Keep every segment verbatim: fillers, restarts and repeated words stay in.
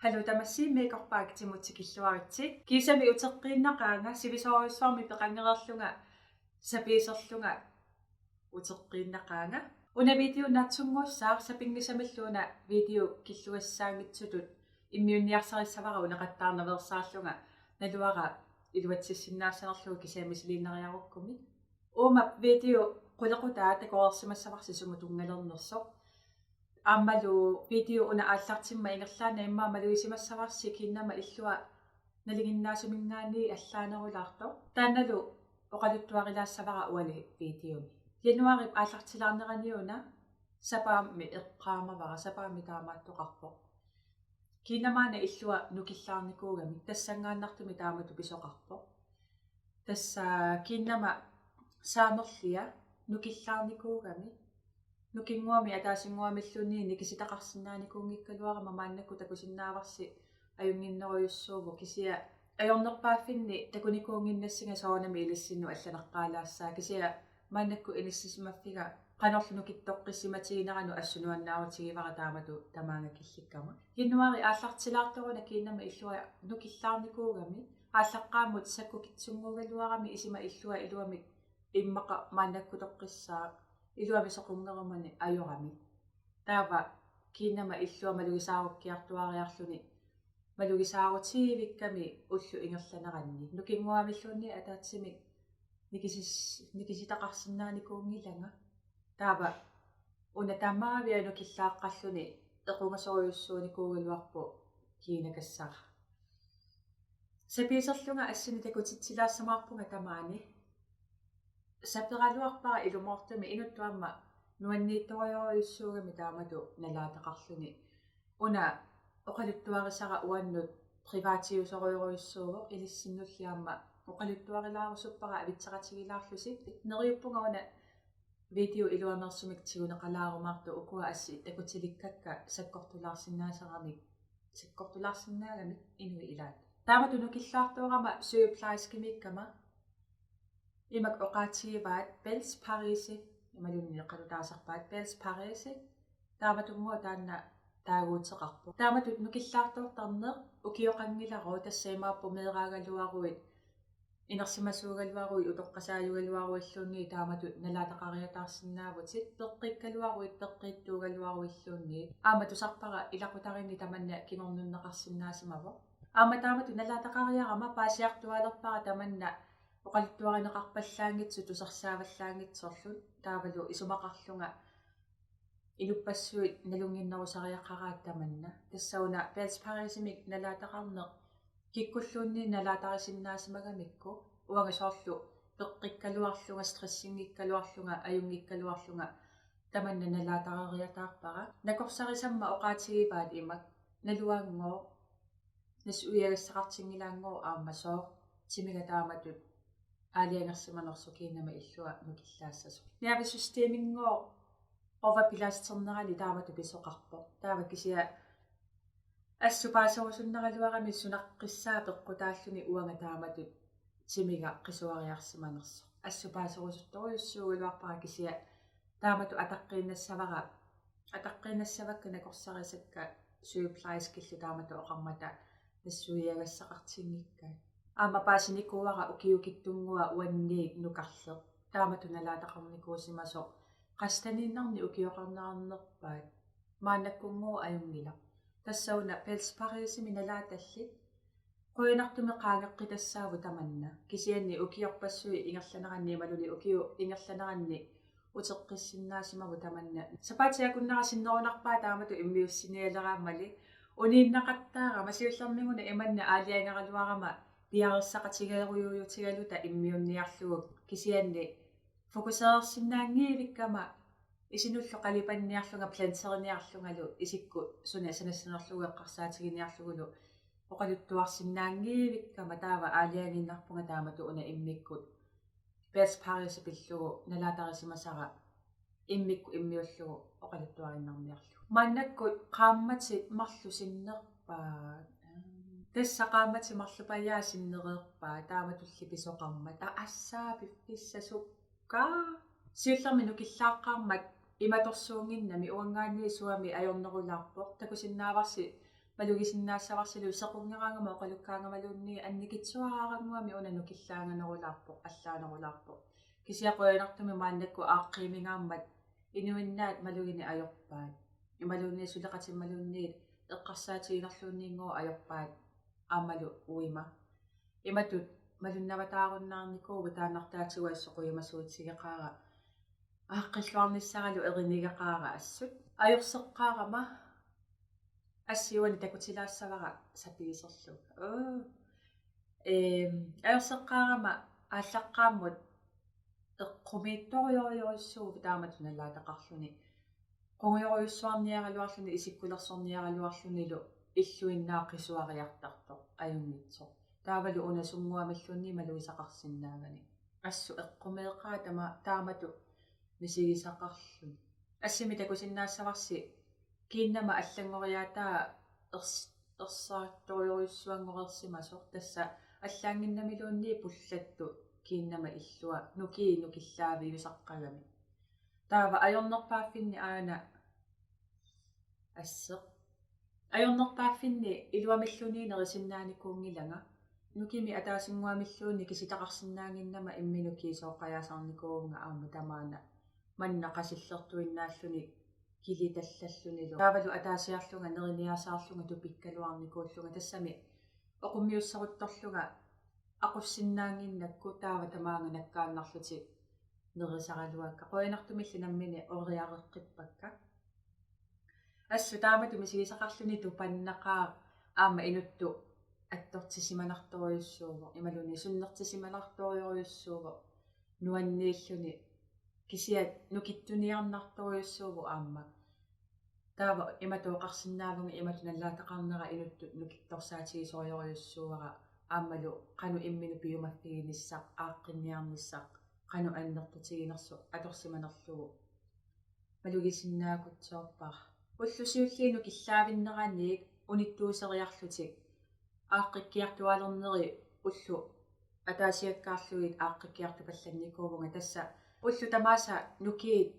Aluu, tamassi makeup-i tikilluaritsi. Kiisami uteqqiinnaqaanga, sivisoorujussuarmik peqanngereerlunga sapiiserlunga uteqqiinnaqaanga. Una video naatsunnguussaaq, sapinngisamillu una video killugassaanngitsutut immiunniarsarissavara uneqattaarnaveersaarlunga, naluara iluatsissinnaassanerlugu kisianni misiliinnariarukkumi. Uuma video qulequtaa takoreersimassavarsi sumut tunngalernersoq. Aammalu video una aallartimmat ingerlaannaq immaqa malugisimassavarsi kiinnama illua nalinginnaasuminngaanniit allaanerulaartoq. Taannalu oqaluttuarilaassavara uani videomi. Januaarip aallartilaarnerani una sapaammi eqqaamavara, sapaammi taamaattoqarpoq. Kiinnamaana illua nukillaarnikuugami, tassanngaannartumik taamatut pisoqarpoq. Tassa kiinnama saamerlia nukillaarnikuugami. Nukinnguamik ataasinnguamilluunniit nikisitaqarsinnaanikuunngikkaluarama, maannakkut takusinnaavarsi ajunnginnerujussuuvoq, kisianni ajornerpaaffinni takunikuunnginnassinga soorunami ilissinnut allaneqqaalaassaaq, kisianni maannakkut inissisimaffiga qanorlu nukittoqqissimatigineranut assut nuannaarutigivara taamatut tamaanga killikkama. Januaari aallartilaartoruna kiinnama illua nukillaarnikuugami, aallaqqaammut sakkukitsunnguugaluarami isima illua iluamik immaqa maannakkutoqqissaaq, iluamik soqunngerumani ajorami. Taava kiinnama illua malugisaarukkiartuaariarluni malugisaarutigivikkami ullut ingerlaneranni. Nukinnguamilluunniit ataatsimik nikisis-, nikisitaqarsinnaanikuunngilanga. Taava una tamaavia nukillaaqqalluni equngasorujussuunikuugaluarpoq kiinakassara. Sapiiserlunga assini takutitsilaassamaarpunga tamaani. Saperaluarpara ilumoortumik, inuttut aamma nuanniittorujorujussuugami taamatut nalaataqarluni. Una oqaluttuarisara uannut privatiusorujorujussuuvoq, ilissinnulli aamma oqaluttuarilaarusuppara avitseqatigilaarlusi. Neriuppunga una video iluameersumik tiguneqalaarumaartoq, ukua assit takutilikkakka sakkortulaarsinnaasaramik, sakkortulaarsinnaagamik inuit ilaat. Taamatut nukillaartoorama sygeplejerskimiikkama, imak oqaatigivaat Bell's Paris, imaluunniit eqqartulaasarpaat Bell's Paris, taamatummoq taanna taaguuteqarpoq. Taamatut nukillaartoortarneq ukioqanngilagut, tassa imaappoq meeraagaluaruit, inersimasuugaluaruit, utoqqasaajugaluaruilluunniit taamatut nalaataqariataarsinnaavutit, peqqikkaluaruit, peqqiittuugaluaruilluunniit. Aamma tusarpara ilaqutariinni tamanna kingornunneqarsinnaasimavoq. Aamma taamatut nalaataqariarama paasiartuaalerpara tamanna oqaluttuarineqarpallaanngitsoq tusarsaavallaanngitsorlu, taavalu isumaqarlunga inuppassuit nalunnginnerusariaqaraat tamanna. Tassa una Bell's Parisimik nalaataqarneq kikkulluunniit nalaatarisinnaasimagamikku, uanga soorlu peqqikkaluarlunga, stressinngikkaluarlunga, ajunngikkaluarlunga tamanna nalaataqariataarpara. Nakorsarisammat oqaatigivaat imak: naluanngooq, nassuiagassaqartinngilaanngooq aamma sooq timiga taamatut aalajangersimanersoq kiinnama illua nukillaassasoq. Nervesysteminngooq overbelasternerani taamatut pisoqarpoq. Taava kisianni assut paaserusunnaraluarami sunaqqissaa peqqutaalluni uanga taamatut timiga qisuariarsimanersoq. Assut paaserusuttorujussuugaluarpara, kisianni taamatut ataqqiinnassavara, ataqqiinnassavakka nakorsarisakka sygeplejerskillu taamatut oqarmata nassuiagassaqartinngikkaat. Aamma paasinikuuara ukiukittunngua uanniit nukarleq, taamatut nalaataqarnikuusimasoq. Qassit taniinnarnik ukioqarneq arnerpaat, maannakkunngooq ajunngilaq. Tassa una Bell's Parisimi nalaatallit qujanartumik qaangeqqitassaagut tamanna. Kisianni ukiorpassuit ingerlaneranni imaluunniit ukiut ingerlaneranni uteqqissinnaasimavoq tamanna. Sapaatip akunnera sinnerunarpaa taamatut immiussinialeraammali uniinnaqattaarama, siullermik una imanna aalajangeraluarama piareersaqatigeerujuutigaluta immiunniarlugu. Kisianni fokuseersinnaanngivikkama isinullu qalipanniarlunga, blenderiniarlungalu, isikku suna sanassanerlugu eqqarsaatiginiarlugulu oqaluttuarsinnaanngivikkama, taava aalajangiinnarpunga taamatut una immikkut Bell's Paris pillugu nalaatarisimasara immikkut immiullugu oqaluttuarinnarniarlugu. Maannakkut qaammatit marluk sinnerpaat. Tassa qaammatit marlupajaat sinnereerpaat, taamatulli pisoqarmat. Aa, assaa piffissasukkaa. Siullermik nukillaaqqaarmat imatorsuunnginnami, uanngaanniit suami ajornerulaarpoq. Takusinnaavarsi Malugisinnaassavarsilu sequnngeraangama oqalukkaangamaluunniit annikitsuaraarannguamik una nukillaanganerulaarpoq, allaanerulaarpoq. Kisianni qujanartumik maannakkut aaqqiimigaammat inuinnaat malugineq ajorpaat. Imaluunniit suleqatimmaluunniit eqqarsaatiginerluunniinngooq ajorpaat aammalu uima. Imatut malunnavataarunnaarnikuuvugut, taannartaatigut assut qujamasuutigeqaara, aaqqilluarnissaralu erinigeqaara assut. Ajorseqqaarama assi uani takutilaassavara sapiiserlu. Oo. Ehm, ajorseqqaarama aallaqqaammut eqqumiitsorujorujussuuvoq taamatut nalaataqarluni. Qungujorujussuarniaraluarluni isikkulersorniaraluarlunilu illuinnaat qisuariartartoq ajunngitsoq. Taavalu una sunnguamilluunniit malugisaqarsinnaagani. Assut eqqumeeqaat tama-, taamatut misigisaqarluni. Assimi takusinnaassavarsi kiinnama allanngoriaataa ers-, ersaartorujussuanngoreersimasoq, tassa allaannginnamiluunniit pullattut kiinnama illua nukii nukillaaviusaqqagami. Taava ajornerpaaffinni aana asseq. Ajornerpaaffinni iluamilluunniit nerisinnaanikuunngilanga. Nukimik ataasinnguamilluunniit kisitaqarsinnaannginnama imminut kiisooqqajaasarnikuuvunga aamma tamaana manna qasillertuinnaalluni kilitallalluunilu. Taavalu ataasiarlunga neriniasaarlunga tupikkaluarnikuullunga, tassami oqummiusseruttorlunga aqussinnaannginnakku taava tamaanga nakkaannarlutik nerisaraluakka. Qujanartumilli nammineq oriareqqippakka. Assut taamatut misigisaqarluni tupannaqaaq aamma inuttut attortissimanartorujussuuvoq, imaluunniit sunnertissimanartorujussuuvoq nuanniilluni, kisianni nukittuniarnartorujussuuvoq aamma. Taava imatut oqarsinnaavunga, imatut nalaataqarnera inuttut nukittorsaatigisorujorujussuuara aammalu qanoq imminut piumaffiginissaq, aaqqinniarnissaq, qanoq annertutiginersoq atorsimanerlugu malugisinnaakutsiorpara. Ullut siulliit nukillaavinneraniit unittuuseriarlutik aaqqikkiartuaalerneri ullut ataasiakkaarlugit aaqqikkiartupallannikuuvunga, tassa ullut tamaasa nukiit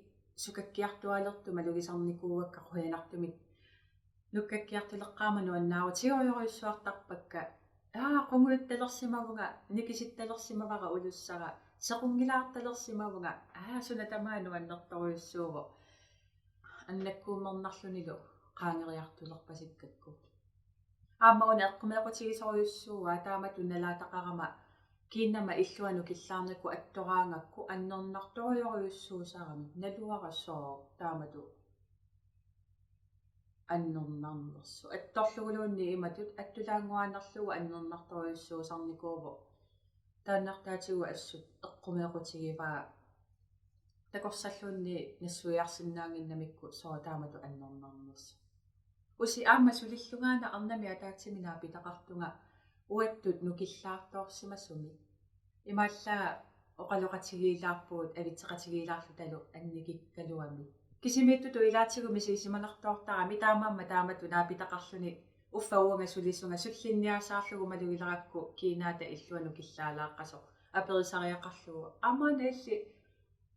sukakkiartuaalertut malugisarnikuuakka qujanartumik. Nukkakkiartuleqqaarama nuannaarutigorujorujussuartarpakka. Aa, qungujuttalersimavunga, nikisittalersimavara ulussara, sequnngilaartalersimavunga. Aa, suna tamaat nuannertorujussuuvoq. Annakkuummernarlunilu qaangeriartulerpasikkakku. Aamma una eqqumeequtigisorujussuuaa taamatut nalaataqarama kiinnama illua nukillaarnikkut attoraangakku annernartorujorujussuusarami, naluara sooq taamatut annernarnersoq. Attorluguluunniit imatut attulaannguaannarlugu annernartorujussuusarnikuuvoq. Taannartaatigut assut eqqumeequtigivaa takorsalluunniit nassuiarsinnaannginnamikku sooq taamatut annernarnersoq. Usi aamma sulillungaana arnamik ataatsimik naapitaqartunga uattut nukillaartoorsimasumik. Imaallaat oqaloqatigiilaarpugut avitseqatigiilaarlutalu annikikkaluamik. Kisimiittutut ilaatigut misigisimanartoortarami, taamaammat taamatut naapitaqarluni uffa uanga sulisunga sullinniarsaarlugu malugilerakku kiinaata illua nukillaalaaqqasoq aperisariaqarlugu: Aamma una illit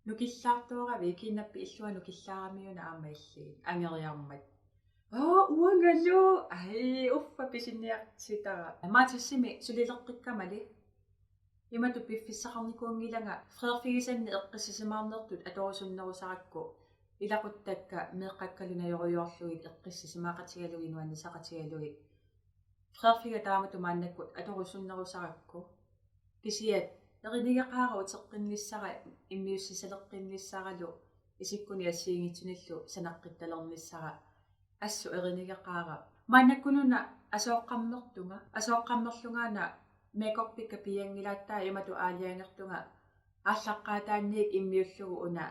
nukillaartooravit, kiinnappit illua nukillaaramiuna aamma illit angeriarmat? Oo, uangalu. Ai, uffa pisiniartitara. Matasimi sulileqqikkamali imatut piffissaqarnikuunngilanga: Frederikkisanni eqqissisimaarnertut atorusunnerusarakku ilaquttakka meeqqakkalu najorujoorlugit eqqissisimaaqatigalugit nuannisaqatigalugit. Frederikka taamatut maannakkut atorusunnerusarakku. Kisianni erinigeqaara uteqqinnissara immiussisaleqqinnissaralu isikkunik assigiinngitsunillu sanaqqittalernissaa. Assut erinigeqaara. Maannakkununa asooqqammertunga, asooqqammerlungaana makeupikka piianngilaattaaq imatut aalajangertunga aallaqqaataaniit immiullugu una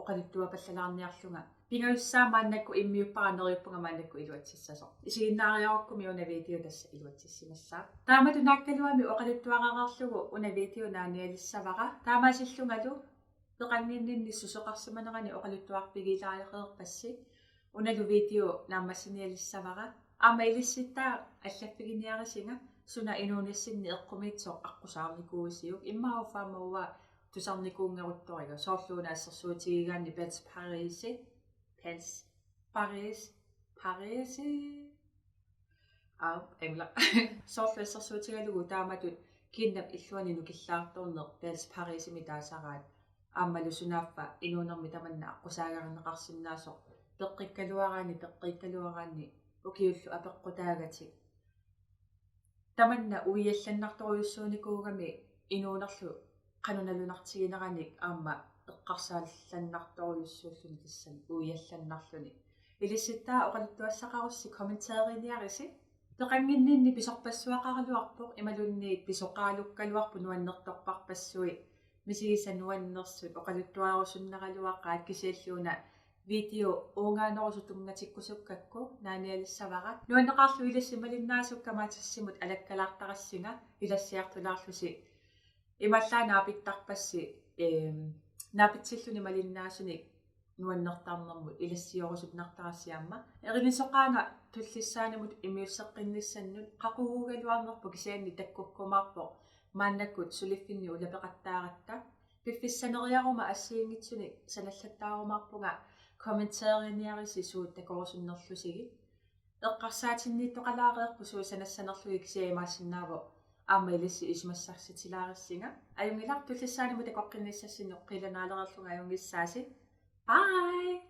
oqaluttuapallalaarniarlunga. Pingajussaa maannakkut immiuppara, neriuppunga maannakkut iluatsissasoq. Isiginnaariarukkumi una video tassa iluatsissimassaaq. Taamatut naakkaluami oqaluttuarereerlugu una video naanialissavara. Taamaasillungalu peqannginninni susoqarsimanerani oqaluttuarfigilaareerpassi, unalu video naammassinialissavara. Aamma ilissittaaq allaffiginiarisinga suna inuunissinni eqqumiitsoq aqqusaarnikuuisiuk. Immaqa uffa aamma uanga tusarnikuunngeruttoriga, soorlu una assersuutigigaanni Pels Parisi, Pels Paris, Parisi. Aap, angla. Soorlu assersuutigalugu taamatut kiinnap illuani nukillaartorneq Bell's Parisimi taasaraat. Aammalu sunaaffa inuunermi tamanna aqqusaagarineqarsinnaasoq peqqikkaluaraanni, peqqikkaluaraanni ukiullu apeqqutaagatik. Tamanna uiallannartorujussuunikuugami inuunerlu qanoq nalunartigineranik aamma eqqarsaallannartorujussuulluni tassani uiallannarluni. Ilissittaaq oqaluttuassaqarussi kommenteeriniarisi. Peqannginninni pisorpassuaqaraluarpoq imaluunniit pisoqaralukkaluarpoq nuannertorparpassuit. Misigisat nuannersut oqaluttuarusunnaraluaqaat kisianni una video uungaanerusut tunngatikkusukkakku naanialissavara. Nuanneqarlu ilissi malinnaasukka Matassimut alakkalaartarassinga ilassiartulaarlusi. Imaallaat naapittarpassi, ehm, naapitsilluni malinnaasunik nuannertarnermut ilassiorusunnartarassi aamma. Erinisoqaanga tullissaanimut immiusseqqinnissannut qaquguugaluarnerpoq kisianni takkukkumaarpoq maannakkut suliffinni ulapeqattaaratta. Piffissaneriaruma assigiinngitsunik sanallattaarumaarpunga kommenteeriniarisi suut takorusunnerlusigit. Eqqarsaatinniittoqalaareerput suut sanassanerlugit kisianni imaassinnaavoq aamma ilissi isumassarsitilaarissinga. Ajunngilaq tullissaanimut takoqqinnissassinnut qilanaalereerlunga ajunngissaasi. Bye!